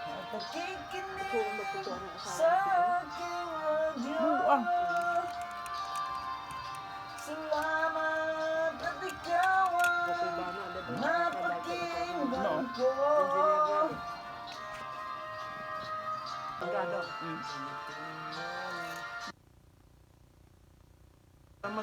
At nakikinig Ikaw ang magtotoo ng asawa sa ko. Aking radyo. Buang. Salamat at ikaw Kasi ang ba na, diba? napakinggan ko. Engineer. Gado. Mag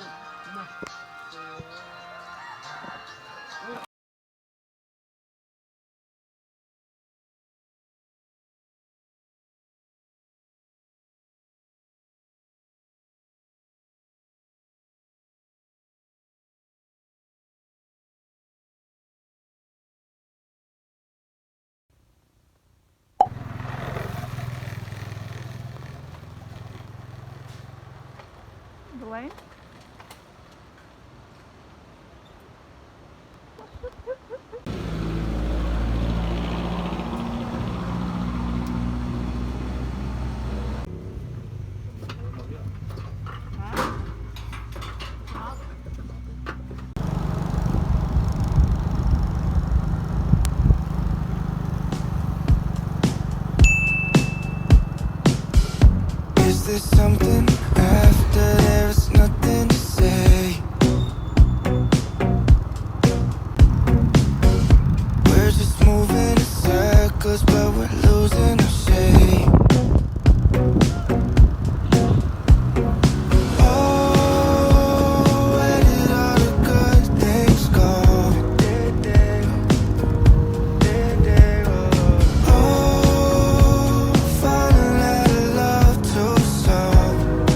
Blaine? Is there something after there's nothing to say? We're just moving in circles, but we're losing our shape. Oh, where did all the good things go? Oh, falling out of love too slow.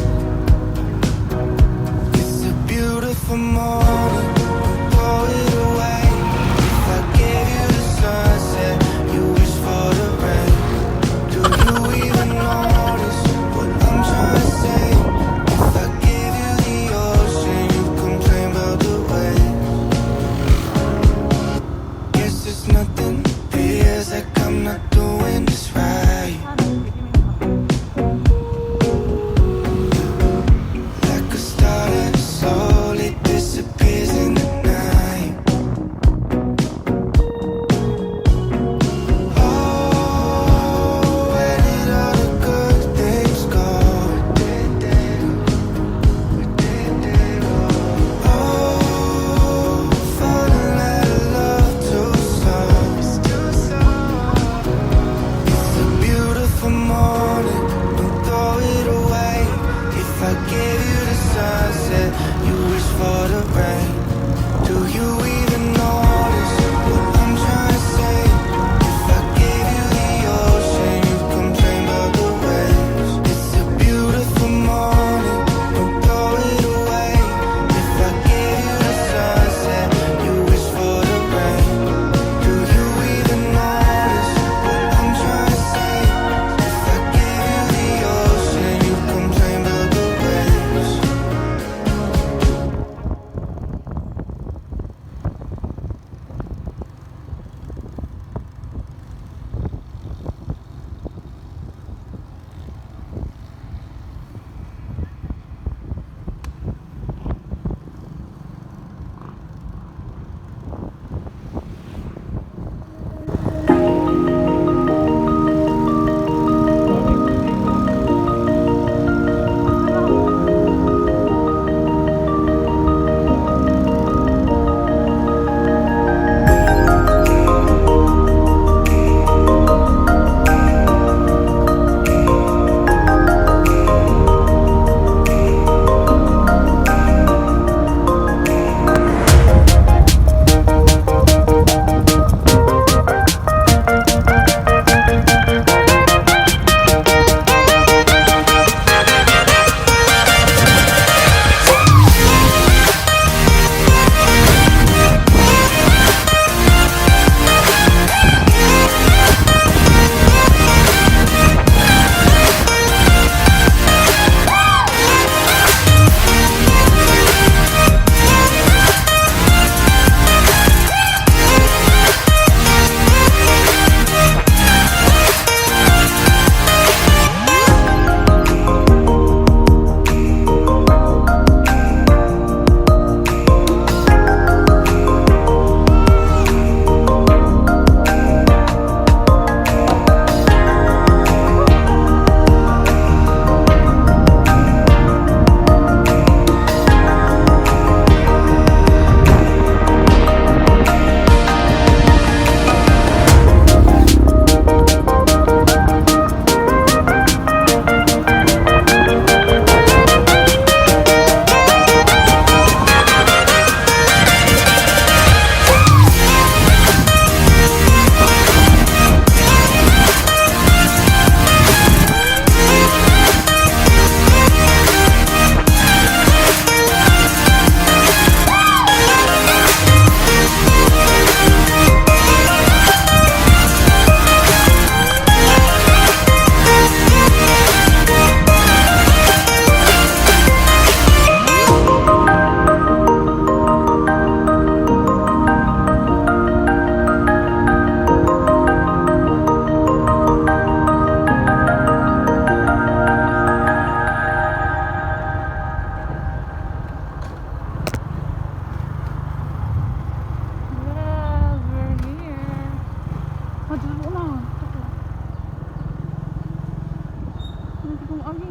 Kung agi.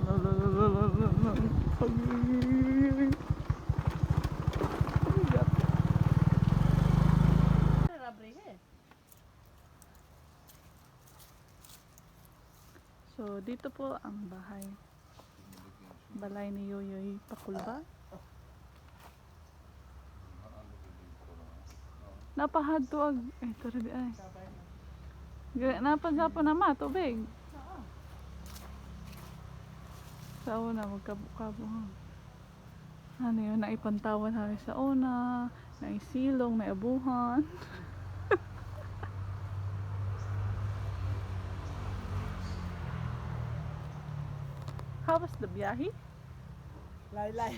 Agi. So, dito po ang bahay. Balay ni Yoyoy Pakulba. Napahadto ag eh tara di ay. Napazapa na ma tubig. Sa una magkabo-kabo. Ano yun, naipantawan namin sa una, naisilong, naiabuhan. How was the biyahe? Laylay.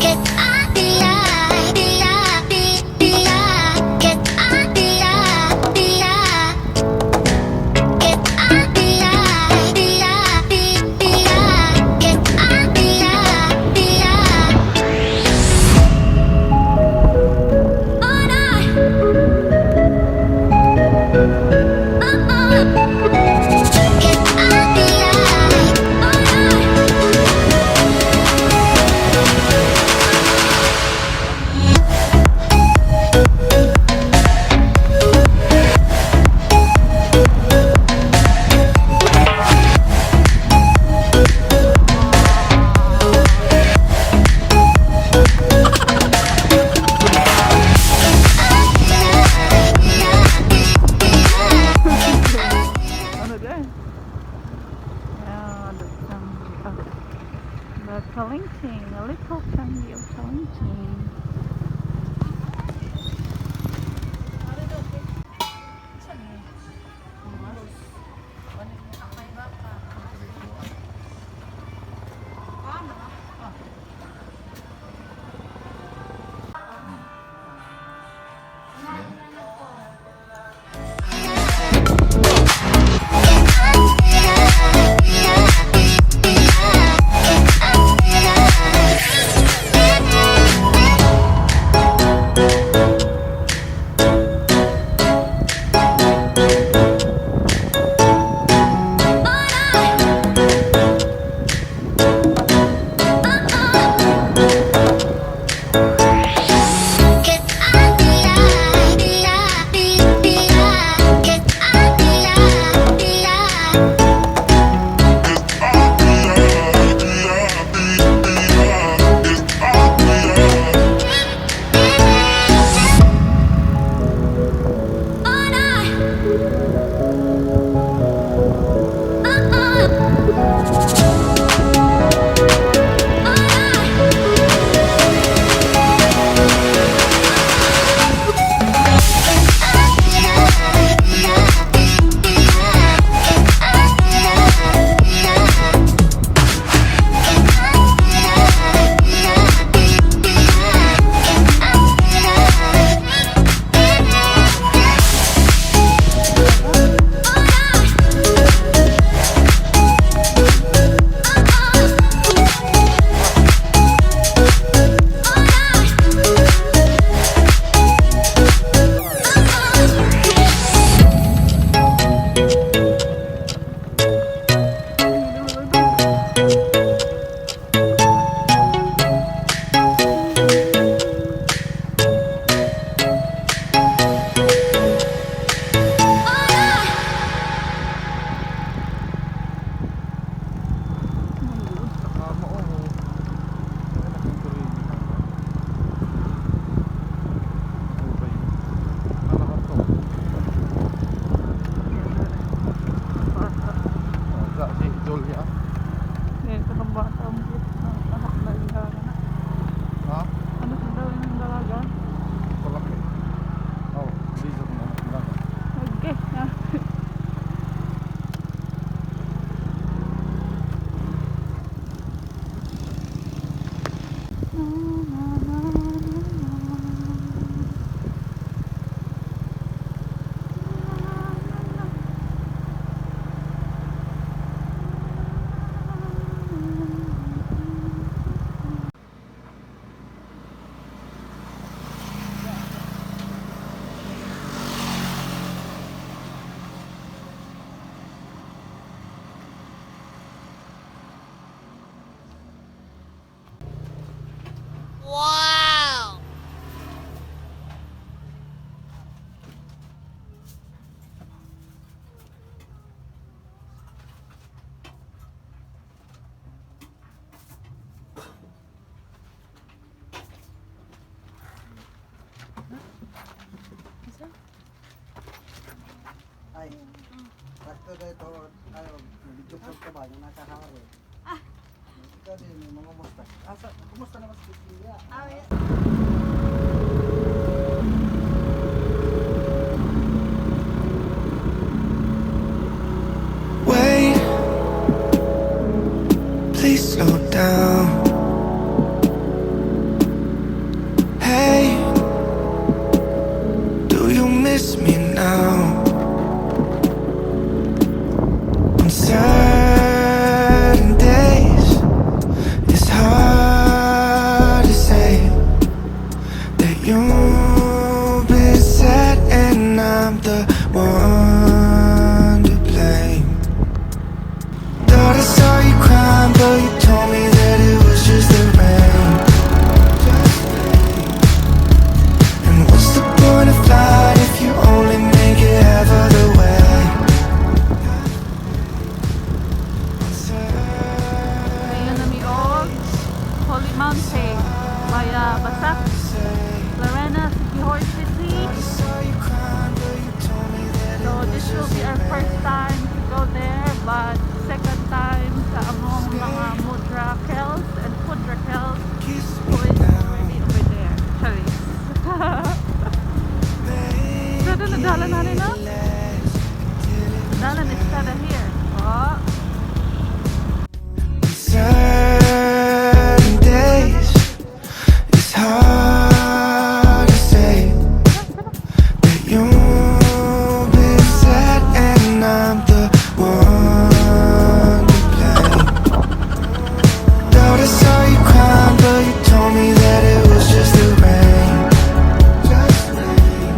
Cause I be I, be I, be I. Cause I be I, be I. Cause I be I, be I, be I. Cause I be I, be I. Oh, no. Wow! Isa? Ay, sakto na ito. Ay, video call ka ba? Yung nakahari. Ah! Ikaw din, may mga kumusta. Asa, kumusta naman si Cecilia? Wait, please slow down. Hey, do you miss me now? On certain days, it's hard to say that you've been sad and I'm the one to blame. Thought I saw you crying, but you told me that it was just the rain. Just rain. And what's the point of flight if you only make it half of the way? Ngayon na mi og Holy Mountain via Basak, Larena, Siquijor City. Saw you crying, but you told me that So this will be our first time to go there, but second time sa among mga Mudrakels and Pudrakels kiss who me is now. already over there. Charis. Sada na dalan natin na? Dalan is sada here. Oh. Certain days, it's hard to say that you've been sad and I'm the one to blame. Thought I saw you crying, but you told me that it was just the rain. Just rain.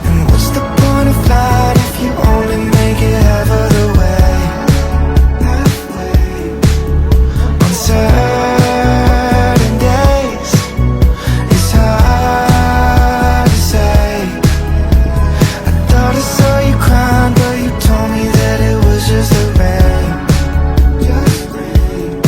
And what's the point of flight if you only make it half of the way? Halfway. On certain days, it's hard to say. I thought I saw you crying, but you told me that it was just the rain. Just rain.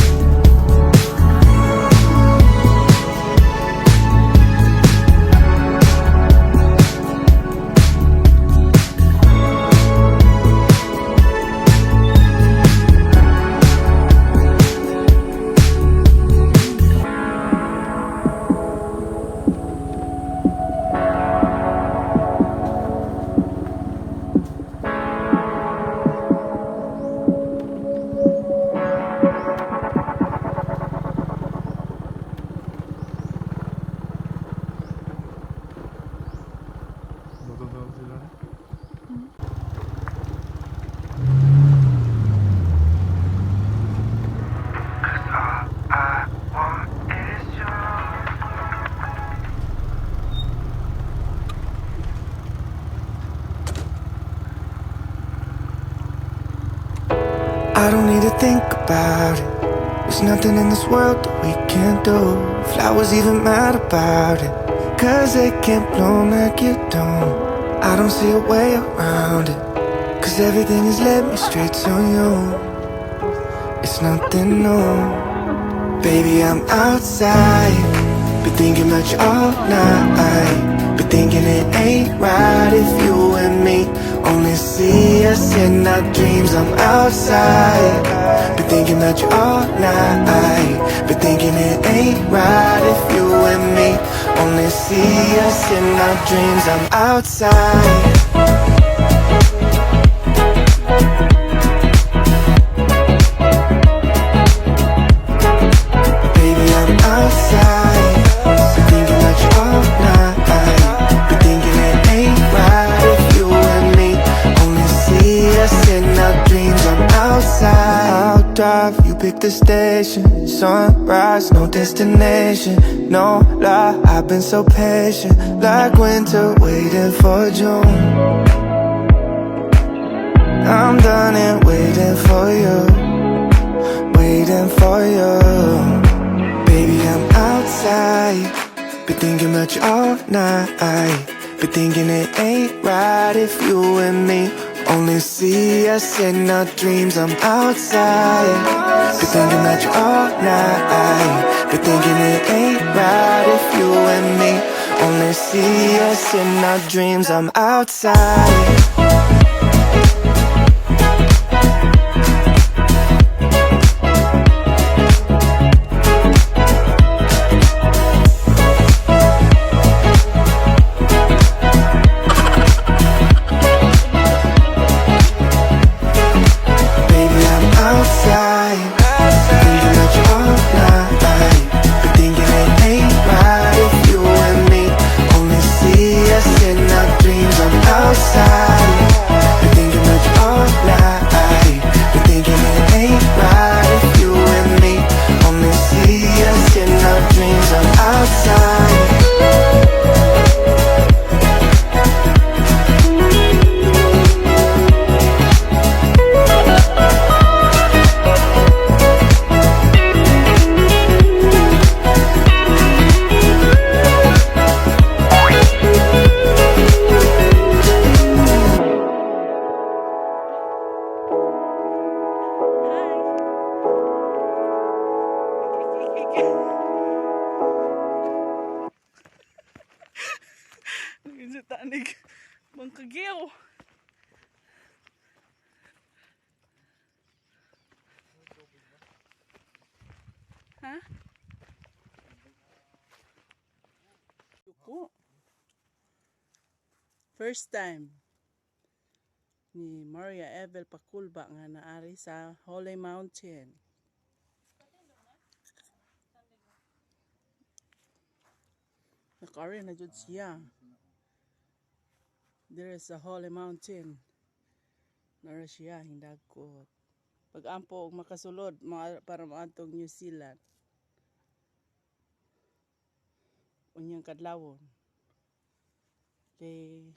Cause all I want is you. I don't need to think about it. There's nothing in this world that we can't do. Flowers even mad about it. 'Cause they can't bloom like you don't. I don't see a way around it. 'Cause everything has led me straight to you. It's nothing new. Baby, I'm outside. Been thinking about you all night. Been thinking it ain't right if you and me only see us in our dreams. I'm outside. Been thinking about you all night. Been thinking it ain't right if you and me only see us in our dreams. I'm outside. Baby, I'm outside. Been thinking about you all night. Been thinking it ain't right if you and me only see us in our dreams. I'm outside. I'll drive, you pick the station. Sunrise, no destination. No lie, I've been so patient. Like winter waiting for June. I'm done and waiting for you. Waiting for you. Baby, I'm outside. Outside. Been thinking about you all night. Been thinking it ain't right if you and me only see us in our dreams. I'm outside. Been thinking about you all night. Been thinking it ain't right if you and me only see us in our dreams. I'm outside. Baby, I'm outside. Thinking about you all night. Been thinking it ain't right if you and me only see us in our dreams. I'm outside. Been thinking about you all night. Been thinking it ain't right if you and me only see us in our dreams. I'm outside. Sa tanig. Bangkagiw. Ha? Yuko. First time ni Maria Evel Pakulba nga naari sa Holy Mountain. Nakaari na jud siya. There is a Holy Mountain. Nara siya hindagkot. Pag-ampo og makasulod para maadtong New Zealand. Unyang kadlawon. Okay.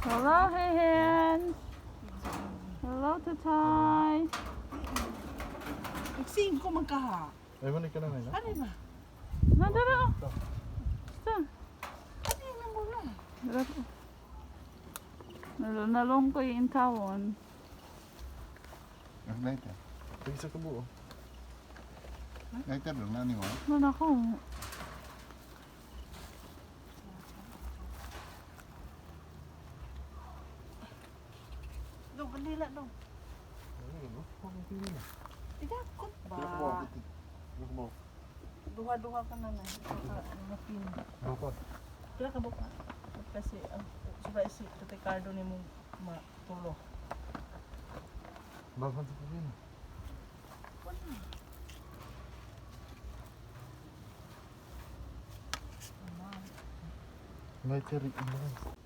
Hello, Hehen. Hello, Tatay. Singko man kaha. Ay, manik ka na ngayon. Ano na? Nadara. Sa. Ano na mo na? Nalungkoy in tawon. Lighter. Isa ka buo. Lighter lang na ni mo. Wala ko. Dong, kanila dong. Idakot ba? Duha-duha ka na na. Mapin. Pila ka buka? Kasi ang suba si Ricardo ni mo matulo. Bakit sa pagin? Lighter, ano?